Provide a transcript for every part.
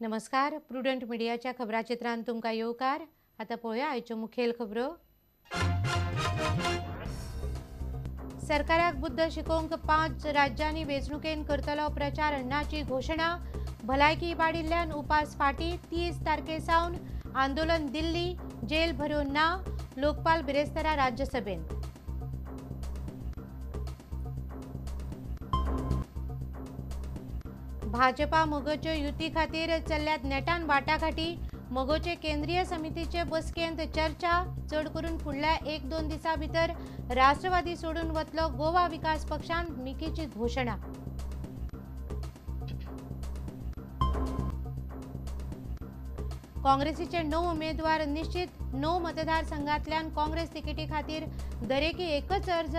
नमस्कार, प्रुडंट मिडियाच्या खबराचित्रांत तुमकां येवकार. आतां पळोवया आयच्यो मुखेल खबरो. सरकाराक बुद्द शिकोवंक 5 राज्यांनी वेंचणुकेन करतलो प्रचार अण्णाची घोशणा. भलायकी इबाडिल्ल्यान उपास फाटी. 30 तारखे सावन आंदोलन दिल्ली, जेल भरो ना. लोकपाल बिरेस्तारा राज्यसभेन. भाजपा मगोचे युती खातीर चल्ल्यात नेटान वाटाघाटी. मगोचे केंद्रीय समितीचे बसकेंत चर्चा. चड करून फुडल्या 1-2 दिसां भितर राष्ट्रवादी सोडून वतलो गोवा विकास पक्षान मिकीची घोशणा. काँग्रेसीचे 9 उमेदवार निश्चित. 9 मतदारसंघांतल्यान काँग्रेस तिकेटी खातीर दरेकी एकच अर्ज.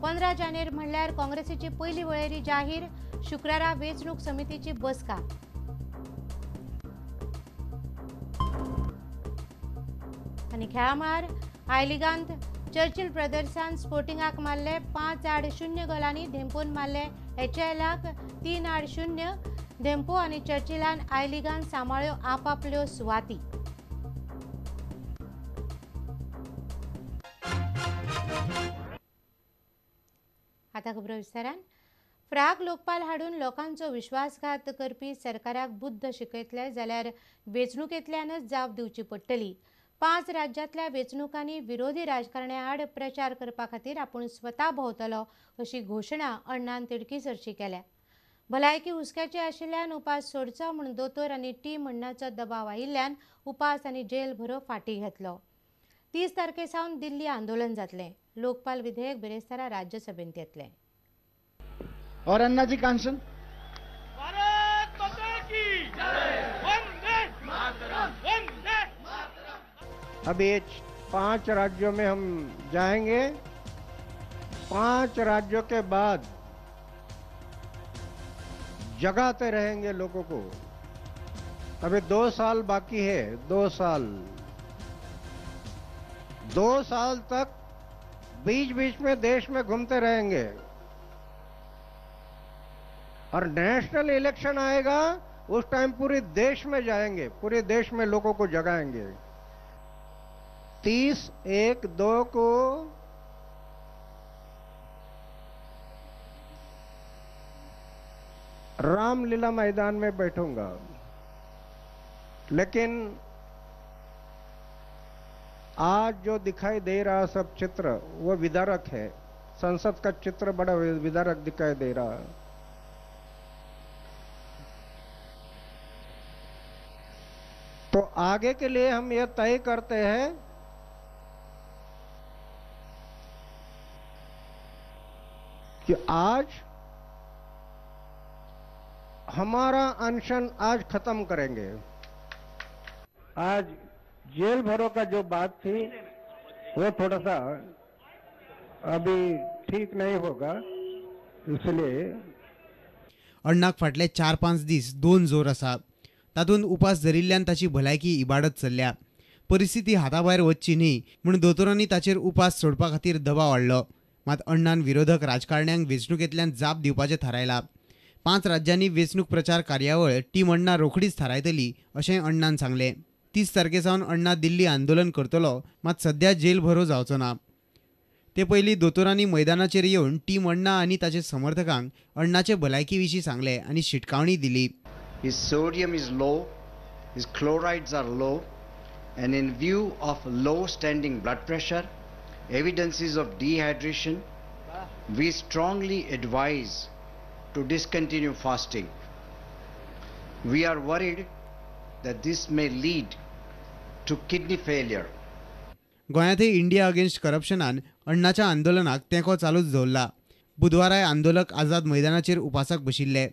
15 जानेर म्हणल्यार काँग्रेसीची पयली वळेरी जाहीर. शुक्रारा वेंचणूक समितीची बसका. आनी खेळामळार I लिगांत चर्चिल ब्रदर्सान स्पोर्टिंगाक मारले 5-0 गोलांनी. धेंपोन मारले एचएलाक 3-0. धेंपो आनी चर्चिलान I लिगान सांबाळ्यो आपापल्यो सुवाती. आतां खबरो विस्तारान. फ्राक लोकपाल हाडून लोकांचो विश्वासघात करपी सरकाराक बुद्द शिकयतले जाल्यार वेंचणुकेंतल्यानच जाप दिवची पडटली. 5 राज्यांतल्या वेंचणुकांनी विरोधी राजकारण्यां आड प्रचार करपा खातीर आपूण स्वता भोंवतलो अशी घोशणा अण्णान तिडकी सरशी केल्या. भलायकी हुस्क्याची आशिल्ल्यान उपास सोडचो म्हूण दोतोर आनी टीम अण्णाचो दबाव आयिल्ल्यान उपास आनी जेल भरो फाटीं घेतलो. 30 तारखे सावन दिल्ली आंदोलन जातलें. लोकपाल विधेयक बिरेस्तारा राज्यसभेंत येतलें. और अन्ना जी कांचन भारत माता की जय, वंदे मातरम, वंदे मातरम. अब ये 5 राज्यों में हम जाएंगे. 5 राज्यों के बाद जगाते रहेंगे लोगों को. अभी 2 साल बाकी है. 2 साल, 2 साल तक बीच बीच में देश में घूमते रहेंगे. और नेशनल इलेक्शन आएगा उस टाइम पूरे देश में जाएंगे, पूरे देश में लोगों को जगाएंगे. 30/1/2 को रामलीला मैदान में बैठूंगा, लेकिन आज जो दिखाई दे रहा सब चित्र वो विदारक है. संसद का चित्र बड़ा विदारक दिखाई दे रहा है. तो आगे के लिए हम ये तय करते हैं कि आज हमारा अनशन आज खत्म करेंगे. आज जेल भरो का जो बात थी वो थोड़ा सा अभी ठीक नहीं होगा, इसलिए अण्णाक फाटले 4-5 दीस 2 जोर आसा. तातूंत उपास धरिल्ल्यान ताची भलायकी इबाडत चल्ल्या. परिस्थिती हाताभायर वचची न्ही म्हूण दोतोरांनी ताचेर उपास सोडपा खातीर दबाव हाडलो. मात अण्णान विरोधक राजकारण्यांक वेंचणुकेंतल्यान जाप दिवपाचें थारायलां. 5 राज्यांनी वेंचणूक प्रचार कार्यावळ टीम अण्णा रोखडीच थारायतली अशें अण्णान सांगलें. 30 तारखे सावन अण्णा दिल्ली आंदोलन करतलो, मात सद्या जेल भरो जावचो ना. ते पयलीं दोतोरांनी मैदानाचेर येवन टीम अण्णा आनी ताचे समर्थकांक अण्णाचे भलायकी विशीं सांगलें आनी शिटकावणी दिली. His sodium is low, his chlorides are low, and in view of low standing blood pressure, evidences of dehydration, we strongly advise to discontinue fasting. We are worried that this may lead to kidney failure. गोंयांतय India against करप्शनान अण्णाच्या आंदोलनाक तेंको चालूच दवरला. बुधवाराय आंदोलक आझाद मैदानाचेर उपासाक बशिल्ले.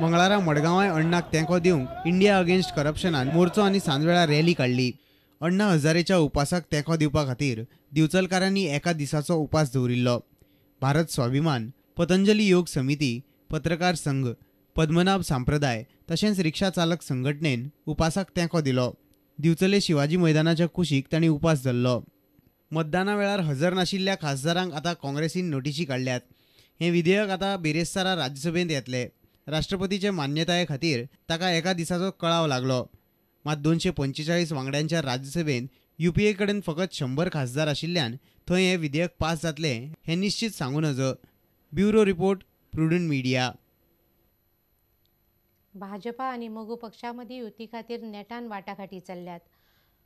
मंगळारा मडगांवाय अण्णाक तेंको दिवंक इंडिया अगेन्स्ट करप्शनान मोर्चो आनी सांजवेळा रॅली काडली. अण्णा हजारेच्या उपासाक तेंको दिवपा खातीर दिवचलकारांनी एका दिसाचो उपास दवरिल्लो. भारत स्वाभिमान, पतंजली योग समिती, पत्रकार संघ, पद्मनाभ सांप्रदाय तशेंच रिक्षा चालक संघटनेन उपासाक तेंको दिलो. दिवचले शिवाजी मैदानाच्या कुशीक तांणी उपास धरलो. मतदाना वेळार हजर नाशिल्ल्या खासदारांक आतां काँग्रेसीन नोटिशी काडल्यात. हें विधेयक आतां बिरेस्तारा राज्यसभेंत येतलें. राष्ट्रपतीचे मान्यताये खातीर ताका एका दिसाचो कळाव लागलो. मात 245 वांगड्यांच्या राज्यसभेंत युपीए कडेन फकत 100 खासदार आशिल्ल्यान थंय हें विधेयक पास जातलें हें निश्चित सांगू नजो. Bureau report, Prudent Media. Bhajpa आनी मगो पक्षा मदीं युती खातीर नेटान वाटाघाटी चल्ल्यात.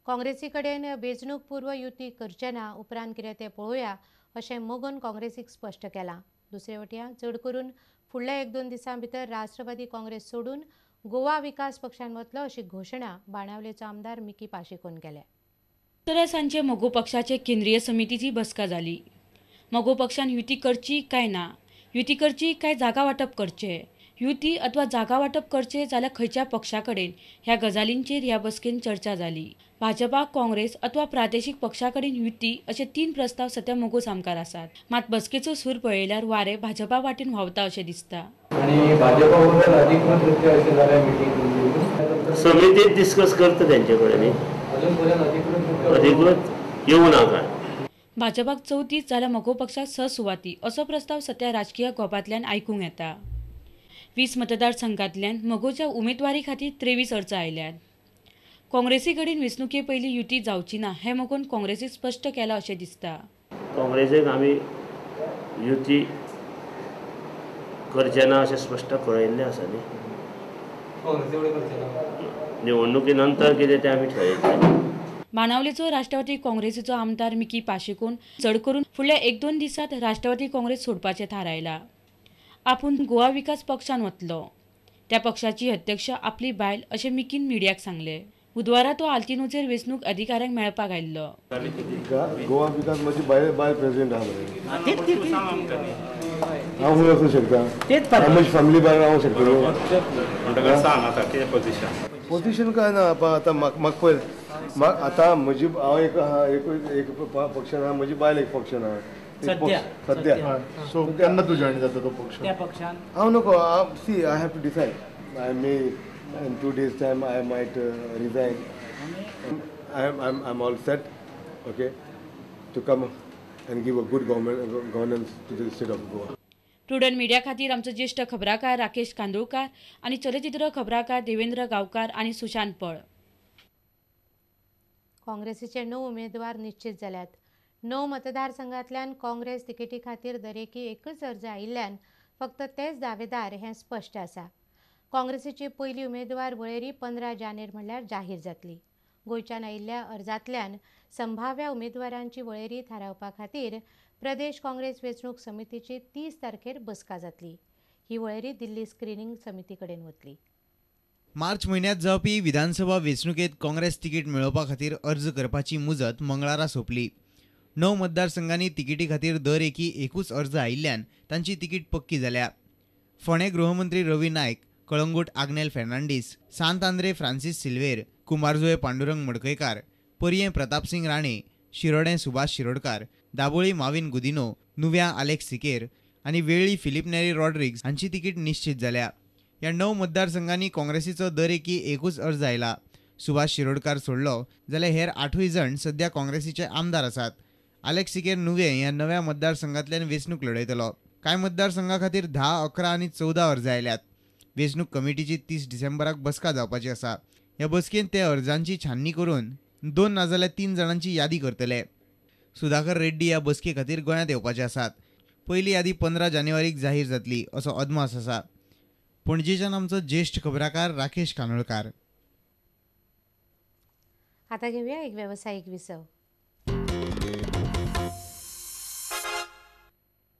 काँग्रेसी कडेन वेंचणूक पूर्व युती करचे ना, उपरांत कितें तें पळोवया अशें मगोन काँग्रेसीक स्पश्ट केलां. दुसरे वटयां चड करून फुडल्या 1-2 दिसां भितर राष्ट्रवादी काँग्रेस सोडून गोवा विकास पक्षान वतलो अशी घोशणा बाणावलेचो आमदार मिकी पाशेकोन केल्या. सांजे मगो पक्षाचे केंद्रीय समितीची बसका जाली. मगो पक्षान युती करची काय ना, युती करची काय जागा वांटप करचे, युती अथवा जागा वांटप करचे जाल्यार खंयच्या पक्षा कडेन ह्या गजालींचेर ह्या बसकेन चर्चा जाली. भाजपा, काँग्रेस अथवा प्रादेशीक पक्षा कडेन युती अशे 3 प्रस्ताव सध्या मगो सामकार आसात. मात बसकेचो सूर पळयल्यार वारें भाजपा वाटेन व्हांवता अशें दिसता. समितीत डिस्कस करता तेंचे कडेन, अधिकृत येवं नाका. भाजपाक 34 जाल्यार मगो पक्षाक 6 सुवाती असो प्रस्ताव सध्या राजकीय गोपांतल्यान आयकूंक येता. 20 मतदारसंघांतल्यान मगोच्या उमेदवारी खातीर 23 अर्ज आयल्यात. काँग्रेसी कडेन वेंचणुके पयलीं युती जावची ना हें मगोन काँग्रेसीक स्पश्ट केलां अशें दिसता. काँग्रेसीक आमी युती करचे ना अशें स्पश्ट कळयल्लें आसा न्ही. निवडणुके नंतर कितें तें आमी ठरयतले. बाणावलेचो राष्ट्रवादी काँग्रेसीचो आमदार मिकी पाशेकोन चड करून फुडल्या 1-2 दिसांत राष्ट्रवादी काँग्रेस सोडपाचें थारायलां. आपूण गोवा विकास पक्षान वतलो, त्या पक्षाची अध्यक्ष आपली बायल अशें मिकीन मिडियाक सांगलें. बुधवारा तो आल्तिनोचेर वेंचणूक अधिकाऱ्यांक मेळपाक आयिल्लो. गोवा विकास म्हजी बायल प्रेसिडेंट आहा, हांव खंय वचूंक शकता, म्हजी फॅमिली बायल रावंक शकता. पोझिशन काय ना आतां म्हाका पळय, आतां म्हजी हांव एक एक पक्षान आहा, म्हजी बायल एक पक्षान आहा सद्या. सो केन्ना तूं जॉयन जाता तो पक्ष? त्या पक्षान हांव नको, see I have to decide. I may in 2 days time I might resign. I am all set okay to come and give a good governance to the state of Goa. Prudent Media खातीर आमचो ज्येश्ठ खबराकार राकेश कांदोळकार आनी चलचित्र खबराकार देवेंद्र गांवकार आनी सुशांत पळ. काँग्रेसीचे 9 उमेदवार निश्चित जाल्यात. 9 मतदारसंघांतल्यान काँग्रेस तिकेटी खातीर दरेकी एकच अर्ज आयिल्ल्यान फक्त तेच दावेदार हें स्पश्ट आसा. काँग्रेसीची पयली उमेदवार वळेरी 15 जानेर म्हणल्यार जाहीर जातली. गोंयच्यान आयिल्ल्या अर्जांतल्यान संभाव्य उमेदवारांची वळेरी थारावपा खातीर प्रदेश काँग्रेस वेंचणूक समितीची 30 तारखेर बसका जातली. ही वळेरी दिल्ली स्क्रिनींग समिती कडेन वतली. मार्च म्हयन्यांत जावपी विधानसभा वेंचणुकेंत काँग्रेस तिकीट मेळोवपा खातीर अर्ज करपाची मुजत मंगळारा सोंपली. 9 मतदारसंघांनी तिकेटी खातीर दर एकी एकूच अर्ज आयिल्ल्यान तांची तिकीट पक्की जाल्या. फोंडें गृहमंत्री रवी नायक, कळंगूट आग्नेल फेर्नांडीस, सांत आंद्रे फ्रांसीस सिल्वेर, कुमारजुवें पांडुरंग मडकयकार, पर्यें प्रतापसिंग राणे, शिरोडें सुभाष शिरोडकार, दाबोळी माविन गुदिनो, नुव्यां आलेक्स सिकेर आनी वेळ्ळी फिलीप नेरी रॉड्रिग्स हांची तिकीट निश्चित जाल्या. ह्या 9 मतदारसंघांनी काँग्रेसीचो दर एकी एकूच अर्ज आयला. सुभाष शिरोडकार सोडलो जाल्यार हेर 8 जाण सध्या काँग्रेसीचे आमदार आसात. आलेक्स सिकेर नुवें ह्या नव्या मतदारसंघांतल्यान वेंचणूक लढयतलो. कांय मतदारसंघा खातीर 10, 11 आनी 14 अर्ज आयल्यात. वेंचणूक कमिटीची 30 डिसेंबराक बसका जावपाची आसा. ह्या बसकेंत ते अर्जांची छाननी करून 2 नाजाल्यार 3 जाणांची यादी करतले. सुधाकर रेड्डी ह्या बसके खातीर गोंयांत येवपाचे आसात. पयली यादी 15 जानेवारीक जाहीर जातली असो अदमास आसा. पणजेच्यान आमचो ज्येश्ठ खबराकार राकेश कानोळकार. आता घेऊया एक व्यावसायिक विसव.